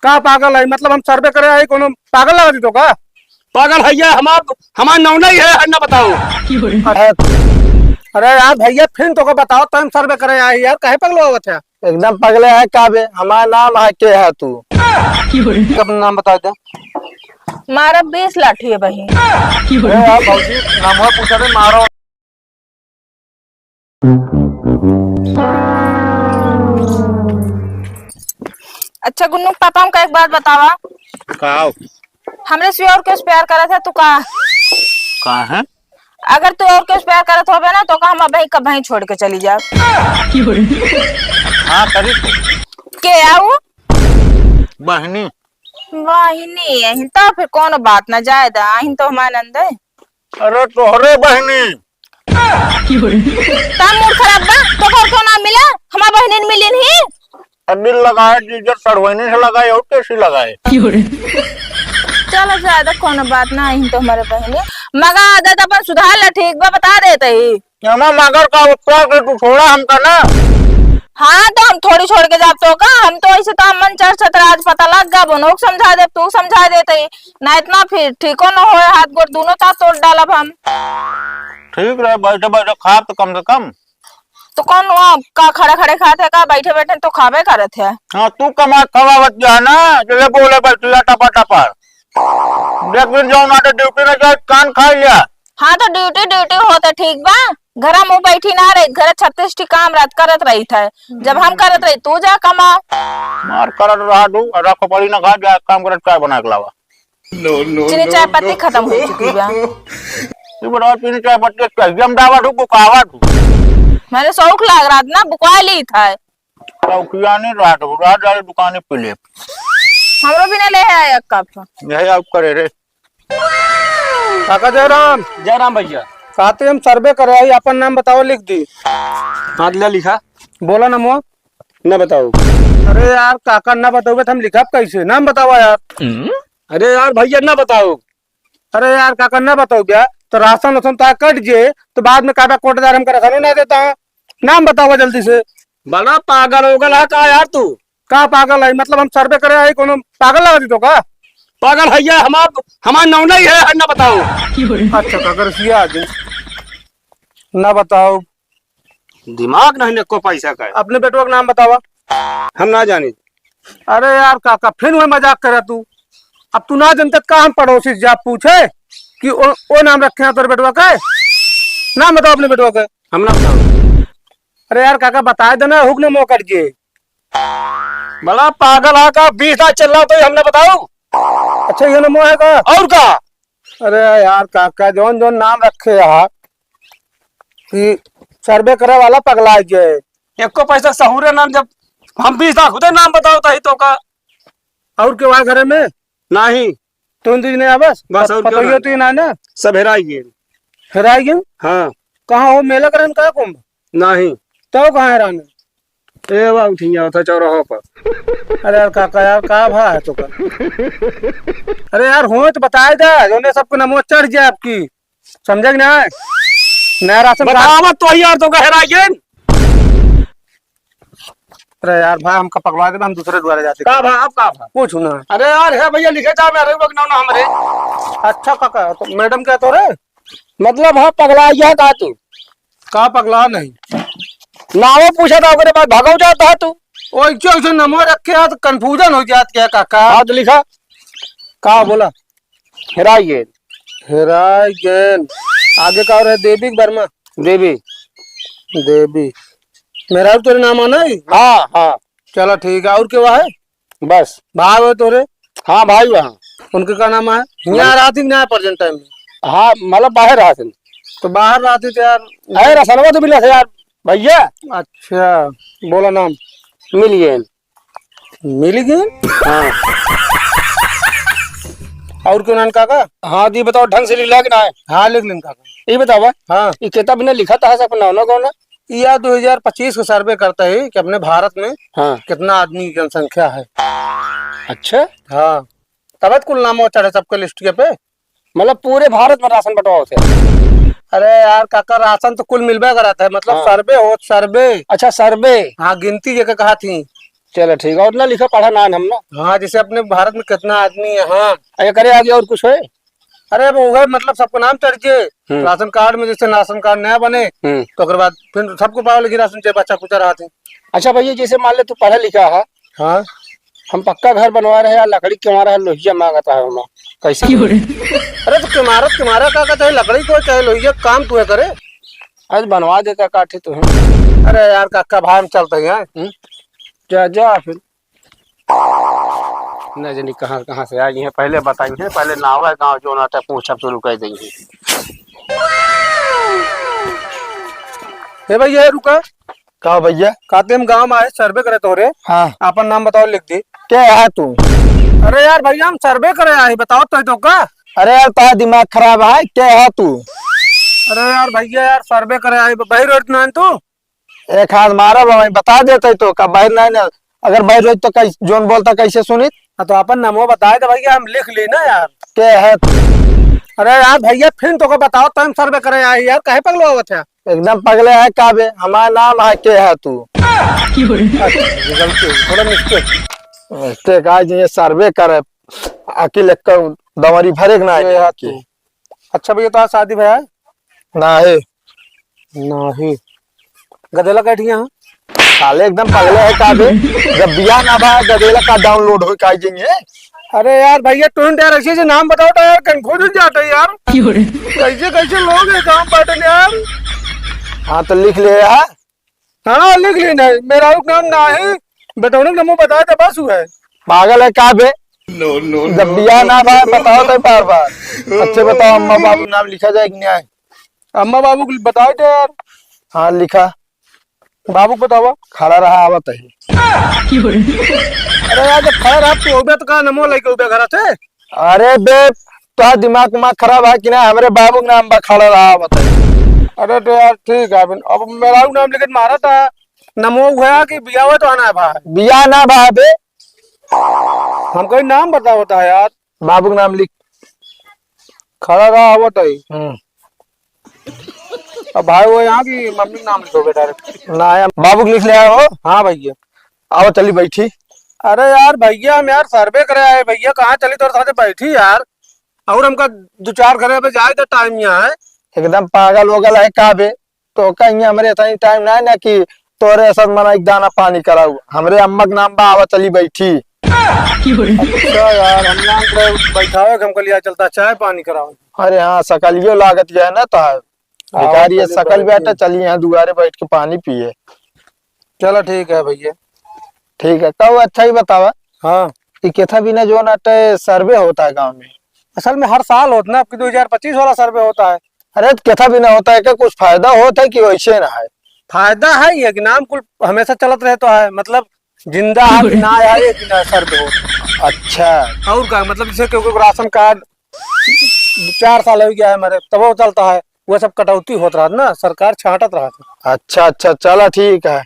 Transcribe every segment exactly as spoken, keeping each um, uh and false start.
का पागल है? मतलब हम सर्वे करे आई, कोनो पागल लगा दी तो का? पागल है ये, हमार, हमार नौना ही है, है ना बताओ। अरे, अरे यार भैया, फिर तो का बताओ, तो हम सर्वे करे आई यार, काहे पगलो आवत है? एकदम पगले है का बे? हमार नाम है, के है तू? अपना नाम बता दे। मारा बीस लाठी है बहिन। अरे यार भौजी, नामवा पूछा रे, मारो। अच्छा गुन्नू पापा, हमका एक बात बतावा। का हो? हमरे से और केहू से प्यार करत है तू का? का है? अगर तू और केहू से प्यार करत होबे ना तो का हम अबहीं कबहीं छोड़ के चली जाब। हाँ, करी तू। के आऊ? बहिनी। बहिनी, अहिन तो फिर कौनो बात ना, जाए दा, अहिन तो हमार नंद है। अरे तोहरे बहिनी। का मूड खराब बा? तोहर तो ना मिला, हमार बहिनी मिली नहीं। अब दिल लगाए, जीजर सड़वैनी से लगाए और कैसी लगाए? चलो ज्यादा कोनो बात ना, अहिन तो हमारे बहिनी। मगा आदत अपन सुधार ले, ठीक बा, बता देते ही। एमा मगर का उत्तर के तू छोड़ा हमका ना। हाँ, तो हम थोड़ी छोड़ के जाब तो का? हम तो ऐसे तो मन चर्चत रहा, आज पता लग गा, बोनो के समझा देब, तू समझा देते ही। ना इतना फिर ठीको न होए, हाथ गोड़ दोनों ता तोड़ डालब हम। ठीक रहे, बैठे बैठे खाब तो कम से कम। तो कौन हुआ, का खड़े खड़े खात है, का बैठे बैठे तो खाबे करत है। हाँ, तू कमा खवावत जा ना, जैसे बोले बैठ जा टपा टपा। देख दिन जाओ ना तो ड्यूटी में जाए, कान खा लिया। हाँ, तो ड्यूटी, ड्यूटी होत है, ठीक बा। घरा मुँह बैठी ना रही, घरे छत्तीस ठी काम रात करत रही था। जब हम करत रही, तू जा कमा। मार करत रहा तू, रखो पड़ी ना खा, जा काम करत, चाय बना के लावा। चीनी चाय पत्ती खत्म हो चुकी बा। तू बड़ा चीनी चाय पत्ती कहिया हम डावा तू, बुकावा तू। मैंने शौक लाग रहा था ना, बुका ली था। शौकिया नहीं रहा तू, रहा जाए दुकाने पे ले। हमरो भी ना ले आए एक कप। यही आप करे रे। काका जयराम। जयराम भैया। कहते हम सर्वे करे आई, अपन नाम बताओ, लिख दी। हाँ, ले लिखा। बोला ना मुआ। ना बताओ। अरे यार काका, ना बताओगे तो हम लिखब कैसे? नाम बतावा यार। अरे यार भैया, ना बताओ। अरे यार काका, ना बताओगे तो राशन वासन तो कट जे, तो बाद में काबा कोटेदार हमका राशनो ना देता है। नाम बतावा जल्दी से। बड़ा पागल हो गया का यार तू? का पागल है? मतलब हम सर्वे करे आई, कोनो पागल लगा दी तो का? पागल है ये, हमार, हमार नौना ही है, है ना बताओ। अच्छा काका, रसिया आज ना बताओ। दिमाग नहीं एको पैसा का है। अपने बेटवा का नाम बतावा। हम ना जानी। अरे यार काका, फिर वही मजाक करा तू। अब तू ना जनता का हम पड़ोसी से जा पूछे कि ओ, ओ नाम रखे हैं तोरे बेटवा का? नाम बताओ अपने बेटवा का। हम ना बताओ। अरे यार काका, बताए देना, हुक ने मौका दीजिए। बड़ा पागल है का? बीस लाख चिल्ला तो हम ना बताओ। अच्छा, ये नमो है का? और का? अरे यार काका, जौन जौन नाम रखे हैं कि सर्वे करे वाला पगला गए। एको पैसा सहूरे नाम, जब हम बीस लाख खुदे नाम बताओ तही तो का। और के वहाँ घरे में? नहीं। तुम दीदी नहीं आवस? बस और पता क्यों ही ना? तो ही ना ना। सब हेराई गए। हेराई गए? हाँ। कहाँ हो, मेला करन का कुंभ? नहीं। तो कहाँ हेरान? ए बा उठिया था चौराहा पर। अरे यार काका यार, का भा है तो का? अरे यार, हो तो बताए दे, जोने सबको नमो चढ़ जाए आपकी। समझे कि ना? नया राशन कार्ड। बतावा तो यार, तो का हेराई गए? अरे यार भाई, हमका पकड़वा दे, हम दूसरे द्वारा जाते का हैं। भा, आप का भा? कुछ ना। अरे यार, हे भैया, लिखे जा, मेरे लोग ना, ना हमरे। अच्छा काका, तो मैडम क्या तो रे? मतलब, हाँ, पगला गया का तू? का पगला नहीं? नावे पूछा था, ओकरे बाद भागो जाता है तू। ओइसे, ओइसे नमो रखे हैं, तो confusion हो जात क्या काका? हाँ, तो लिखा। का बोला? हेराई गेन। हेराई गेन। आगे का और है? देवी के वर्मा? देवी। देवी। मेरा भी तोरे नाम आना है? हाँ, हाँ। चला ठीक है, और के वहाँ है? बस। भाई हो तोरे? हाँ, भाई वहाँ। उनके का नाम है? हियाँ रात ही ना present time में। हाँ, मतलब बाहर रात में। तो बाहर रात ही तो यार। अरे रसनवा तो मिला था यार, भैया। अच्छा, बोला नाम। मिल गए। मिल गए? हाँ। और क्यों नान काका? हाँ, दी बताओ, ढंग से लिख लिया कि ना है? हाँ, लिख लेन काका। ये बतावा। हाँ। ये किताब ने लिखा था, सब नाम ना कौन है? या दो हज़ार पच्चीस का सर्वे करता है कि अपने भारत में हाँ। कितना आदमी की जनसंख्या है। अच्छा। हाँ, तब तो कुल नाम वो चढ़े सबके लिस्ट के पे। मतलब पूरे भारत में राशन बंटवा होते हैं? अरे यार काका, राशन तो कुल मिलबे करत है, मतलब हाँ। सर्वे हो, सर्वे। अच्छा, सर्वे। हाँ, गिनती जेके कहा थी। चलो ठीक है, उतना लिखा पढ़ा ना हम ना। हाँ, जैसे अपने भारत में कितना आदमी है, हाँ। अरे करे आगे और कुछ है? अरे अब उहे मतलब सबको नाम चढ़ जे, हम्म। राशन कार्ड में जैसे राशन कार्ड नया बने, हम्म। तो ओकर बाद फिर सबको पावे लगी राशन, जे बच्चा कुचा रहत है। अच्छा भैया, जैसे मान ले तू पढ़ा लिखा है, हाँ। हम पक्का घर बनवा रहे हैं, लकड़ी के मारा है, लोहिया मांगता है हम। कैसे? क्यों रे? अरे तो किमारत, किमारा का कहते हैं, लकड़ी को चाहे लोहिया, काम तू है करे। आज बनवा देता काठी तू है। अरे यार काका, भाई हम चलते हैं। हम्म? जा, जा फिर। न जानी कहाँ, कहाँ से आई हैं, पहले बताई हैं, पहले नावा गाँव जो नाटा पूछब शुरू कर देंगे। हे भैया, रुका। का भैया? कहते हम गाँव में आए, सर्वे करे तोरे। हाँ। आपन नाम बताओ, लिख दे। के है तू? अरे यार भैया, हम सर्वे करे आए, बताओ तो, तो का? अरे यार, तोहार दिमाग खराब है, के है तू? अरे यार भैया, यार सर्वे करे आए, बहिर रोड ना है तू? एक हाथ मारब, वहीं बता देते तो का बहिर नहीं ना, अगर बहिर रोज तो कैसे, जोन बोलता कैसे सुनित? हाँ, तो अपन नमो बताए दे भैया, हम लिख ली ना यार। के है तू? अरे यार भैया, फिर तो को बताओ, तो हम सर्वे करे आए यार, काहे पगलो आवत है? एकदम पगले है का बे? हमारा नाम है के है तू? अच्छा, ये गलती हो गई, थोड़ा मिस्टेक। मिस्टेक आज ये सर्वे करे, अकिल एक दमरी भरे के ना के है आए तू? अच्छा भैया, तो आज शादी भया है? ना है। ना है। गदेला कैठी यहाँ? साले एकदम पगले है का बे? जब बियाह ना भा, गदेला का डाउनलोड हो का जाएंगे? अरे यार भैया, तुम यार ऐसे ऐसे नाम बताओ तो यार, कंफ्यूज हो जाता है यार। क्यों रे? कैसे कैसे लोग हैं गाँव बैठे यार। हाँ, तो लिख ले यार। हाँ, लिख ली नहीं, मेहरारू के नाम ना है, बेटौनी के नाम बता दे, बस हुआ है। पागल है का बे? नो, नो, जब नो, बियाह नो। ना भा, बताओ तो बार बार। अच्छे बताओ, अम्मा बाबू नाम लिखा जाए कि नहीं? अम्मा बाबू को बताए थे यार। हाँ, लिखा। बाबू को बतावा। खड़ा रहा, आवत है। अरे यार, जब खड़ा रहा, तो उबे तो का नमो लेके उबे घर से? अरे बे, तोहार दिमाग उमाग खराब है कि ना? हमरे बाबू के नाम बा, खड़ा रहा, आवत है। अरे तो यार, ठीक है, अब, अब मेहरारू नाम लेके मारा था, नमो हुआ कि बियाह हुआ तो आना है भाई। बियाह ना भा बे। हम कोई नाम बतावत है यार। बाबू के नाम लिख। खड़ा रहा, आवत है। हम्म। अब भाई वो यहाँ की मम्मी के नाम लिखो बेटा। ना, यहाँ बाबू के लिख ले आए हो? हाँ भैया। आओ, चली बैठी। अरे यार भैया, हम यार सर्वे करे आए भैया, कहाँ चली तोरे साथे बैठी यार? और हमका दो चार घरे पे जाए तो टाइम यहाँ है। एकदम पागल वोगल है का बे? तो कहीं हमरे इतना टाइम ना है ना कि तोरे सब मना एक दाना पानी कराऊ। हमरे अम्मा के नाम बा, आवा चली बैठी। अच्छा यार, हम नाम करे बैठावे के हमको लिया चलता चाय पानी करावे। अरे हाँ, सकलियो लागत गया ना तो है। आओ, बेकार ये चली सकल बैठी। बेटा, चली यहाँ दुआरे बैठ के पानी पिए। चलो ठीक है भैया। ठीक है, तब अच्छा ही बतावा। हाँ। ये केथा बिना जो ना टे सर्वे होता है गाँव में। असल में हर साल होता ना, आपकी दो हज़ार पच्चीस वाला सर्वे होता है। अरे तो केथा बिना होता है, क्या कुछ फायदा होता है कि वैसे ना है? फायदा है ये कि नाम कुल हमेशा चलत रहता है, मतलब जिंदा है कि ना है, ये बिना सर्वे होता है। अच्छा। और का मतलब, जैसे क्योंकि राशन कार्ड चार साल हो गया है हमारे, तब वो चलता है, वो सब कटौती होत रहत ना, सरकार छांटत रहत है। अच्छा, अच्छा, चला ठीक है।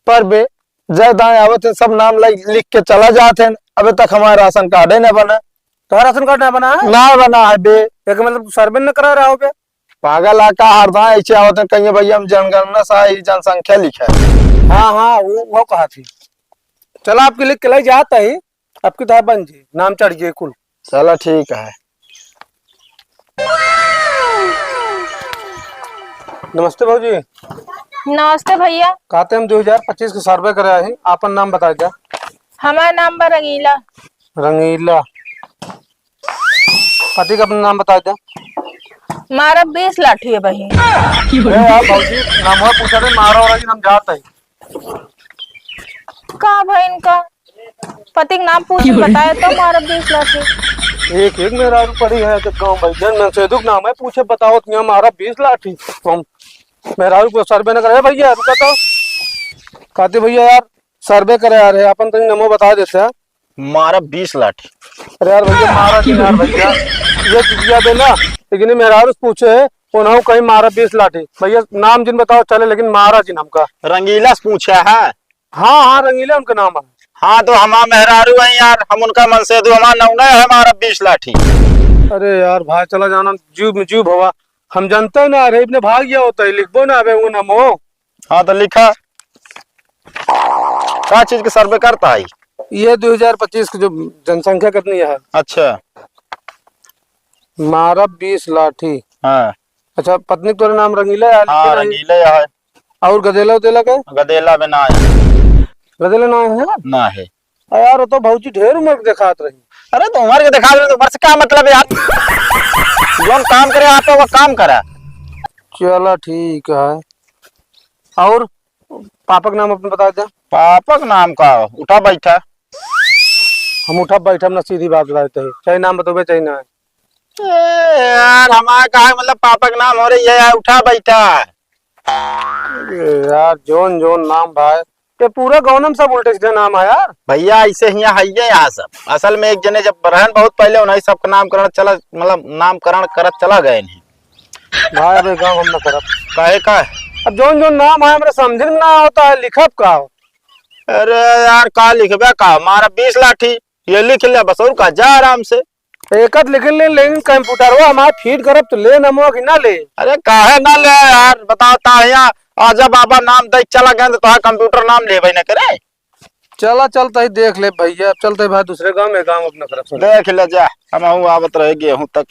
पर बे, जय दाएं आवत है, सब नाम लि-, लिख के चला जात है, अबे तक हमारा राशन कार्ड ही ना बना। तो राशन कार्ड ना बना है? ना बना है बे। एक मतलब सर्वे न करा रहा हो बे? पागल है का, हर दाएं ऐसे आवत है, कहिए भैया हम जनगणना से आई, जनसंख्या लिखा है। हाँ, हाँ, वो, वो कहा थी। चला आपके लिख के ले जाता ही। आपकी तो बन जी, नाम चढ़ गए कुल। चला ठीक है। नमस्ते भौजी। नमस्ते भैया। कहते हम दो हज़ार पच्चीस के सर्वे करे आए हैं, आपन नाम बताए जा। हमार नाम बा रंगीला। रंगीला। पति का अपना नाम बताए जा। मारा बीस लाठी है बहिन। अरे यार भौजी, नाम पूछा थे, मारा और हम जाते हैं। का भइन का? पति के नाम पूछ के बताए तो मारब बीस लाठी। एक, एक मेहरारू पड़ी है जब गाँव में, जन मनसेदू के नाम है, पूछे बताओ तो यहाँ मारब बीस लाठी। हम मेहरारू को सर्वे न करे, "ए भैया, रुका तो।" कहते, "भैया यार, सर्वे करे आ रहे, अपन तनी नमो बता देते हैं।" मारब बीस लाठी। अरे यार भैया, मारा कि यार भैया, ये चुटिया दे ना, लेकिन ये मेहरारू से पूछे है, उन्हों कहीं मारब बीस लाठी। भैया, नाम जिन बताओ चले, लेकिन मारा जिन हमका। रंगीला से पूछा है? हाँ, हाँ, रंगीला उनका नाम है। हाँ, तो हमार मेहरारू है यार, हम उनका मनसेदू, हमार नौना है, मारब बीस लाठी। अरे यार भाई, चला जाना, जीव में जीव भवा, हम जानते ही ना रहे, इतने भाग गया होता है, लिखबो ना अबे वो नमो। हाँ, तो लिखा। का चीज के सर्वे करता है? ये दो हजार पच्चीस के जो जनसंख्या कितनी है? अच्छा। मारा बीस लाठी। हाँ। अच्छा, पत्नी के तोरे नाम रंगीला है, हाँ, लिखे नहीं? रंगीला है। और गदेला उदेला के? गदेला में ना है। गदेला ना है? ना है। अरे यार, वो तो भौजी ढेर उम्र के देखात रही। अरे, तो उम्र के देखात रही, तो उम्र से का मतलब है यार? जौन काम करे, आप वो काम करा। चला, ठीक है। और पापा के नाम अपन बता दे। पापा के नाम का? उठा बैठा। हम उठा बैठा, हम ना सीधी बात बताते हैं, चाहे नाम बतोबे चाहे ना। ए यार, हमारा कहा मतलब पापा के नाम हो रही है यार, उठा बैठा। ए यार, जौन जौन नाम भाई, ये पूरा गाँव में सब उल्टे सीधे नाम है यार। भैया, ऐसे हियाँ है ये यहाँ सब। असल में एक जने जब रहन बहुत पहले, उन्हीं सबका नामकरण चला, मतलब नामकरण करत चला गए नहीं। भाई, अबे गाँव हम ना करब। काहे का? अब जौन जौन नाम है, हमरा समझे में ना होता है, लिखब का? अरे यार, का लिखबे का? मारा बीस लाठी, ये लिख ले बस, और का, जा आराम से। एकत लिख ले, लेकिन कंप्यूटरवा हमार फीड करब तो ले नमवा कि ना ले? अरे काहे ना ले यार, बताओ ता यहाँ आजा बाबा नाम दे चला गए तो तोहार कंप्यूटर नाम लेबे न करे। चला, चलते ही देख ले भैया, चलते ही भाई दूसरे गाँव में, गाँव अपना तरफ से। देख ले जा, हम हूँ आवत रहे गेहूं तक।